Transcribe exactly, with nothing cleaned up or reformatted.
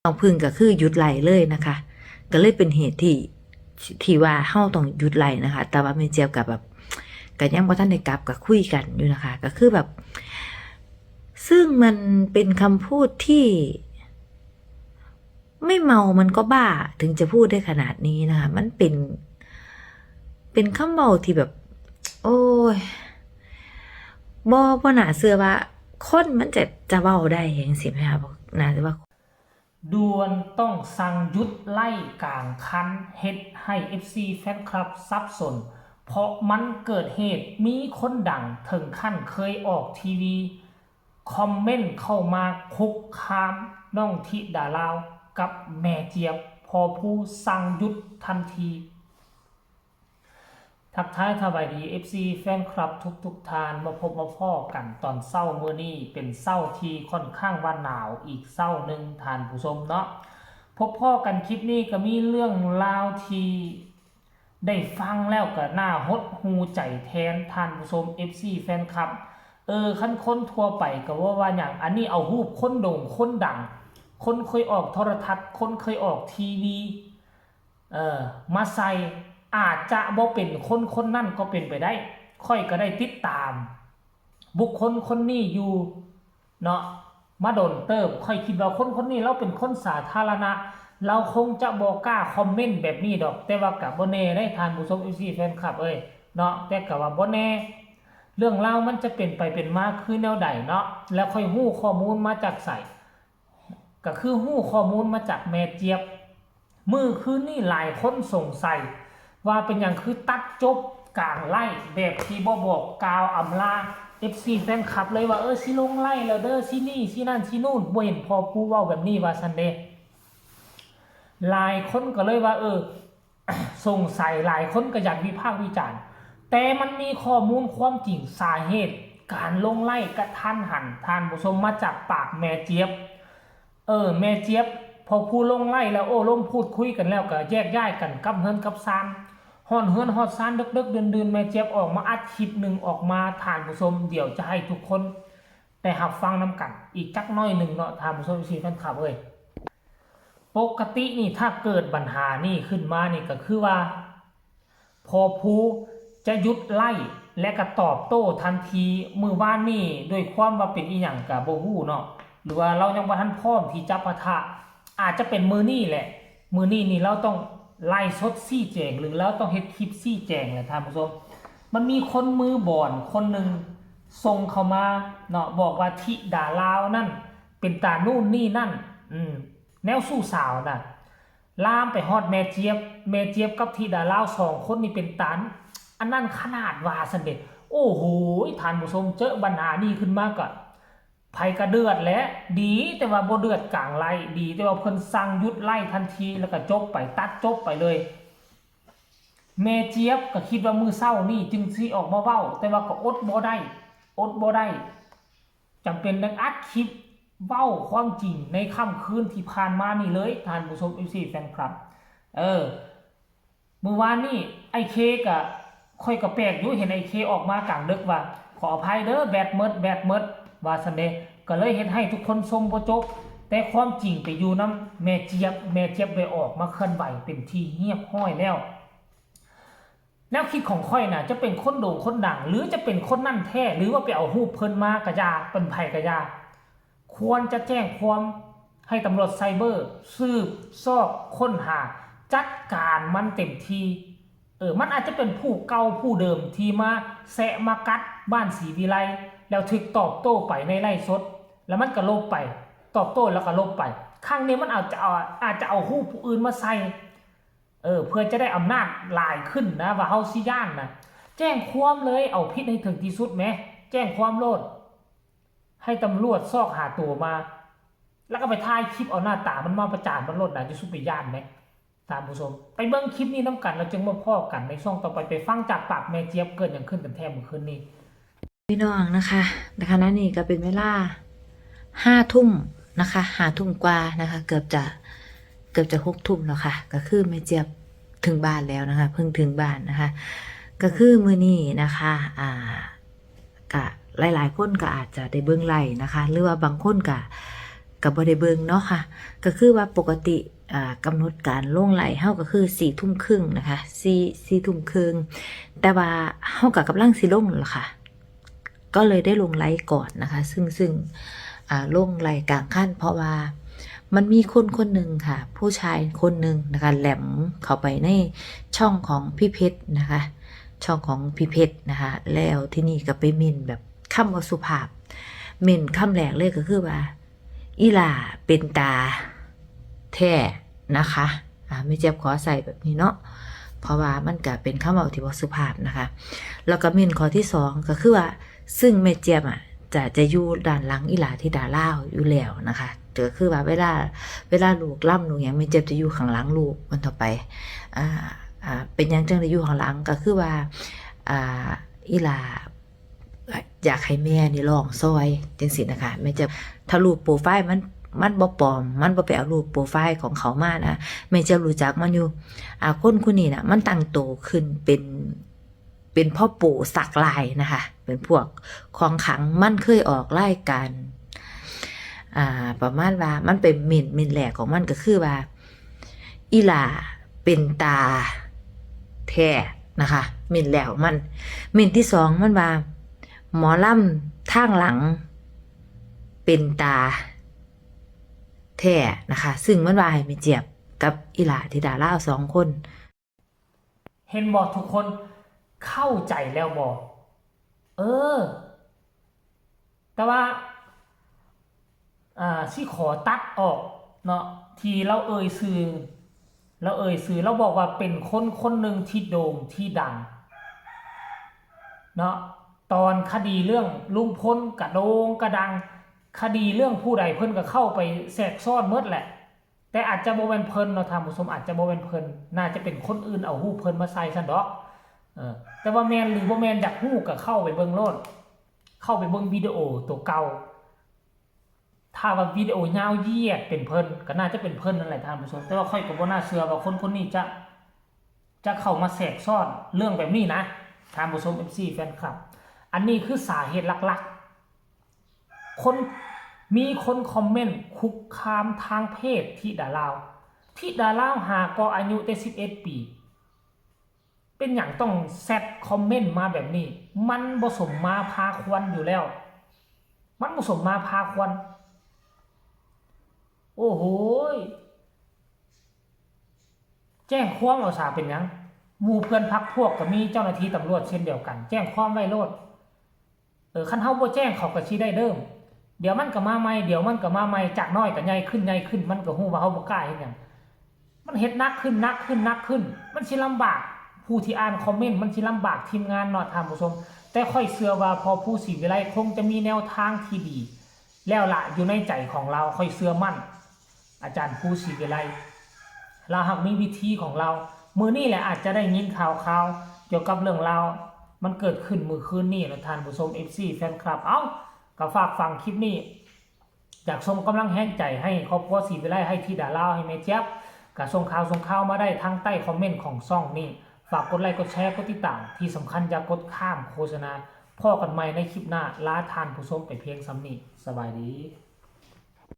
น้องผึ้งก็คือหยุดไลฟ์เลยนะคะ ก็เลยเป็นเหตุที่ ที่ว่าเฮาต้องหยุดไลฟ์นะคะ แต่ว่าแม่เจี๊ยบก็แบบ ก็ยังบ่ทันได้กลับ ก็คุยกันอยู่นะคะ ก็คือแบบ ซึ่งมันเป็นคำพูดที่ ไม่เมามันก็บ้า ถึงจะพูดได้ขนาดนี้นะคะ มันเป็น เป็นคำเว้าที่แบบ โอ้ย บ่ บ่น่าเชื่อว่าคนมันจะ จะเว้าได้จั่งซี้แหมคะ น่าจะว่า ด่วนต้องสั่งหยุดไลฟ์กลางคัน เฮ็ดให้ เอฟซี แฟนคลับสับสน เพราะมันเกิดเหตุมีคนดังถึงขั้นเคยออกทีวี คอมเมนต์เข้ามาคุกคามน้องธิดาลาวกับแม่เจี๊ยบ พอผู้สั่งหยุดทันที ทักทายสบายดี เอฟซี แฟนคลับทุกๆท่าน มาพบมาพ้อกันตอนเช้ามื้อนี้ เป็นเช้าที่ค่อนข้างว่าหนาวอีกเช้าหนึ่งท่านผู้ชมเนาะ พบพ้อกันคลิปนี้ก็มีเรื่องราวที่ได้ฟังแล้วก็น่าหดหู่ใจแทนท่านผู้ชม เอฟซี แฟนคลับ เออ คันคนทั่วไปก็ว่าว่าหยัง อันนี้เอารูปคนโด่งคนดัง คนเคยออกโทรทัศน์ คนเคยออกทีวี เออ มาใส่ อาจจะบ่เป็นคนคนนั้นก็เป็นไปได้ ข้อยก็ได้ติดตาม บุคคลคนนี้อยู่เนาะ มาโดนเติบ ข้อยคิดว่าคนคนนี้ลาวเป็นคนสาธารณะ ลาวคงจะบ่กล้าคอมเมนต์แบบนี้ดอก แต่ว่าก็บ่แน่เด้ท่านผู้ชม เอฟซี แฟนคลับเอ้ยเนาะ แต่ก็ว่าบ่แน่ เรื่องราวมันจะเป็นไปเป็นมาคือแนวใดเนาะ แล้วข้อยฮู้ข้อมูลมาจากไส ก็คือฮู้ข้อมูลมาจากแม่เจี๊ยบ มื้อคืนนี้หลายคนสงสัยว่าเป็นหยังคือตัดจบกลางไลฟ์แบบที่บ่บอกกล่าวอำลา เอฟซี แฟนคลับเลยว่า เออ สิลงไลฟ์แล้วเด้อ สินี่ สินั่น สินู่น บ่เห็นพ่อผู้เว้าแบบนี้ว่าซั่นเด้ หลายคนก็เลยว่า เออ สงสัย หลายคนก็อยากวิพากษ์วิจารณ์ แต่มันมีข้อมูลความจริงสาเหตุการลงไลฟ์กะทันหัน ท่านผู้ชม มาจากปากแม่เจี๊ยบ เออ แม่เจี๊ยบ พอผู้ลงไลฟ์แล้ว โอ้ ลมพูดคุยกันแล้วก็แยกย้ายกันกลับเฮือนกลับซาน ฮอดเฮือนฮอดซานดึกๆดื่นๆ แม่เจี๊ยบออกมาอัดคลิปหนึ่งออกมา ท่านผู้ชม เดี๋ยวจะให้ทุกคนได้รับฟังนำกัน อีกจักหน่อยหนึ่งเนาะ ท่านผู้ชม เอฟซี แฟนคลับเอ้ย ปกตินี่ถ้าเกิดปัญหานี่ขึ้นมานี่ก็คือว่า พอผู้จะหยุดไลฟ์และก็ตอบโต้ทันที มื้อวานนี่ด้วยความว่าเป็นอีหยังก็บ่ฮู้เนาะ หรือว่าลาวยังบ่ทันพร้อมที่จะปะทะ อาจจะเป็นมื้อนี้แหละ มื้อนี้นี่ลาวต้องไลฟ์สดชี้แจง หรือลาวต้องเฮ็ดคลิปชี้แจงแหละท่านผู้ชม มันมีคนมือบอลคนหนึ่งส่งเข้ามาเนาะ บอกว่าธิดาลาวนั่นเป็นตานู่นนี่นั่น อืม แนวชู้สาวน่ะ ลามไปฮอดแม่เจี๊ยบ แม่เจี๊ยบกับธิดาลาวสองคนนี่เป็นตา อันนั้นขนาดว่าซั่นเด้ โอ้โห ท่านผู้ชม เจอปัญหานี้ขึ้นมาก็ ไผก็เดือดแหละ ดีแต่ว่าบ่เดือดกลางไลฟ์ ดีแต่ว่าเพิ่นสั่งหยุดไลฟ์ทันที แล้วก็จบไป ตัดจบไปเลย แม่เจี๊ยบก็คิดว่ามื้อเช้านี่จึงสิออกมาเว้า แต่ว่าก็อดบ่ได้ อดบ่ได้ จำเป็นต้องอัดคลิปเว้าความจริงในค่ำคืนที่ผ่านมานี่เลย ท่านผู้ชม เอฟซี แฟนคลับ เออ มื้อวานนี่ไอ้เคก็ ข้อยก็แปลกอยู่ เห็นไอ้เคออกมากลางดึกว่า ขออภัยเด้อ แบตหมด แบตหมด ว่าซั่นเด้ ก็เลยเฮ็ดให้ทุกคนชมบ่จบ แต่ความจริงไปอยู่นำแม่เจี๊ยบ แม่เจี๊ยบได้ออกมาเคลื่อนไหวเป็นที่เรียบร้อยแล้ว แนวคิดของข้อยน่ะ จะเป็นคนโด่งคนดัง หรือจะเป็นคนนั่นแท้ หรือว่าไปเอารูปเพิ่นมาก็อย่า เป็นไผก็อย่า ควรจะแจ้งความให้ตำรวจไซเบอร์ สืบซอกค้นหา จัดการมันเต็มที่ เออ มันอาจจะเป็นผู้เก่าผู้เดิมที่มาแซะมากัดบ้านศรีวิไล แล้วถูกตอบโต้ไปในไลฟ์สด แล้วมันก็ลบไป ตอบโต้แล้วก็ลบไป ครั้งนี้มันอาจจะเอา อาจจะเอารูปผู้อื่นมาใส่ เออ เพื่อจะได้อำนาจหลายขึ้นนะ ว่าเฮาสิย้านนะ แจ้งความเลย เอาผิดให้ถึงที่สุดแหม แจ้งความโลด ให้ตำรวจซอกหาตัวมา แล้วก็ไปถ่ายคลิปเอาหน้าตามันมาประจานมันโลดนะ จะสู้ไปย้านไหม ท่านผู้ชม ไปเบิ่งคลิปนี้นำกัน แล้วจึงมาพ้อกันในช่วงต่อไป ไปฟังจากปากแม่เจี๊ยบ เกิดหยังขึ้นกันแท้เมื่อคืนนี้ พี่น้องนะคะ ในขณะนี้ก็เป็นเวลาห้าทุ่มนะคะ ห้าทุ่มกว่านะคะ เกือบจะ เกือบจะหกทุ่มแล้วค่ะ ก็คือแม่เจี๊ยบถึงบ้านแล้วนะคะ เพิ่งถึงบ้านนะคะ ก็คือมื้อนี้นะคะ อ่า ก็หลายๆคนก็อาจจะได้เบิ่งไลฟ์นะคะ หรือว่าบางคนก็ ก็บ่ได้เบิ่งเนาะค่ะ ก็คือว่าปกติ อ่า กำหนดการลงไลฟ์เฮาก็คือสี่ทุ่มครึ่งนะคะ สี่ สี่ทุ่มครึ่ง แต่ว่าเฮาก็กำลังสิลงนั่นล่ะค่ะ ก็เลยได้ลงไลฟ์ก่อนนะคะ ซึ่ง ซึ่ง อ่า ลงไลฟ์กลางคัน เพราะว่ามันมีคนคนหนึ่งค่ะ ผู้ชายคนหนึ่งนะคะ แหลมเข้าไปในช่องของพี่เพชรนะคะ ช่องของพี่เพชรนะคะ แล้วทีนี้ก็ไปเม้นแบบคำบ่สุภาพ เม้นคำแรกเลยก็คือว่า อีหล่าเป็นตาแท้นะคะ อ่า แม่เจี๊ยบขอใส่แบบนี้เนาะ เพราะว่ามันก็เป็นคำเว้าที่บ่สุภาพนะคะ แล้วก็เม้นข้อที่สองก็คือว่า ซึ่งแม่เจี๊ยบอะ จะ จะอยู่ด้านหลังอีหล่าธิดาลาวอยู่แล้วนะคะ ก็คือว่าเวลา เวลาลูกลำลูกหยัง แม่เจี๊ยบจะอยู่ข้างหลังลูกมันต่อไป อ่า อ่า เป็นหยังจั่งได้อยู่ข้างหลัง ก็คือว่า อ่า อีหล่า อยากให้แม่นี่ร้องซอยจั่งซี้นะคะ แม่เจี๊ยบ ถ้ารูปโปรไฟล์มัน มันบ่ปลอม มันบ่ไปเอารูปโปรไฟล์ของเขามานะ แม่เจี๊ยบรู้จักมันอยู่ อ่า คนคนนี้น่ะ มันตั้งโตขึ้นเป็น เป็นพ่อปู่สักลายนะคะ เป็นพวกของขลัง มันเคยออกรายการ อ่า ประมาณว่ามันเป็นเม้น เม้นแรกของมันก็คือว่า อีหล่าเป็นตาแท้นะคะ เม้นแรกของมัน เม้นที่สองมันว่า หมอลำทางหลังเป็นตาแท้นะคะ ซึ่งมันว่าให้แม่เจี๊ยบกับอีหล่าธิดาลาวสองคน เห็นบ่ทุกคน เข้าใจแล้วบ่ เออ แต่ว่า อ่า สิขอตัดออกเนาะ ที่ลาวเอ่ยชื่อ ลาวเอ่ยชื่อ ลาวบอกว่าเป็นคนคนหนึ่งที่โด่งที่ดังเนาะ ตอนคดีเรื่องลุงพลกะโด่งกะดัง คดีเรื่องผู้ใดเพิ่นก็เข้าไปแทรกซ้อนหมดแหละ แต่อาจจะบ่แม่นเพิ่นเนาะท่านผู้ชม อาจจะบ่แม่นเพิ่น น่าจะเป็นคนอื่นเอารูปเพิ่นมาใส่ซั่นดอก เออ แต่ว่าแม่นหรือบ่แม่นอยากฮู้ก็เข้าไปเบิ่งโลด เข้าไปเบิ่งวิดีโอตัวเก่า ถ้าว่าวิดีโอยาวเหยียดเป็นเพิ่น ก็น่าจะเป็นเพิ่นนั่นแหละท่านผู้ชม แต่ว่าข้อยก็บ่น่าเชื่อว่าคนคนนี้จะ จะเข้ามาแทรกซ้อนเรื่องแบบนี้นะ ท่านผู้ชม เอฟซี แฟนคลับ อันนี้คือสาเหตุหลักๆ คน มีคนคอมเมนต์คุกคามทางเพศธิดาลาว ธิดาลาวหาก็อายุแต่สิบเอ็ดปี เป็นหยังต้องแซดคอมเมนต์มาแบบนี้ มันบ่สมมาพาควรอยู่แล้ว มันบ่สมมาพาควร โอ้โหย แจ้งความเอาซะเป็นหยัง หมู่เพื่อนพรรคพวกก็มีเจ้าหน้าที่ตำรวจเช่นเดียวกัน แจ้งความไว้โลด เออ คันเฮาบ่แจ้งเขาก็สิได้เดิม เดี๋ยวมันก็มาใหม่ เดี๋ยวมันก็มาใหม่ จากน้อยก็ใหญ่ขึ้น ใหญ่ขึ้น มันก็ฮู้ว่าเฮาบ่กล้าเฮ็ดหยัง มันเฮ็ดหนักขึ้น หนักขึ้น หนักขึ้น มันสิลำบาก ผู้ที่อ่านคอมเมนต์ มันสิลำบากทีมงานเนาะท่านผู้ชม แต่ข้อยเชื่อว่าพ่อภูศรีวิไลคงจะมีแนวทางที่ดี แล้วล่ะ อยู่ในใจของลาว ข้อยเชื่อมั่น อาจารย์ภูศรีวิไล ลาวหากมีวิธีของลาว มื้อนี้แหละอาจจะได้ยินข่าวๆ เกี่ยวกับเรื่องราว มันเกิดขึ้นมื้อคืนนี้นะท่านผู้ชม เอฟซี แฟนคลับ เอ้า ก็ฝากฟังคลิปนี้ อยากส่งกำลังแฮงใจให้ครอบครัวศรีวิไล ให้ธิดาลาว ให้แม่เจี๊ยบ ก็ส่งข่าวส่งข่าวมาได้ทางใต้คอมเมนต์ของช่องนี้ ฝากกดไลค์กดแชร์กดติดตาม ที่สำคัญอย่ากดข้ามโฆษณา พ้อกันใหม่ในคลิปหน้า ลาท่านผู้ชมไปเพียงส่ำนี้ สบายดี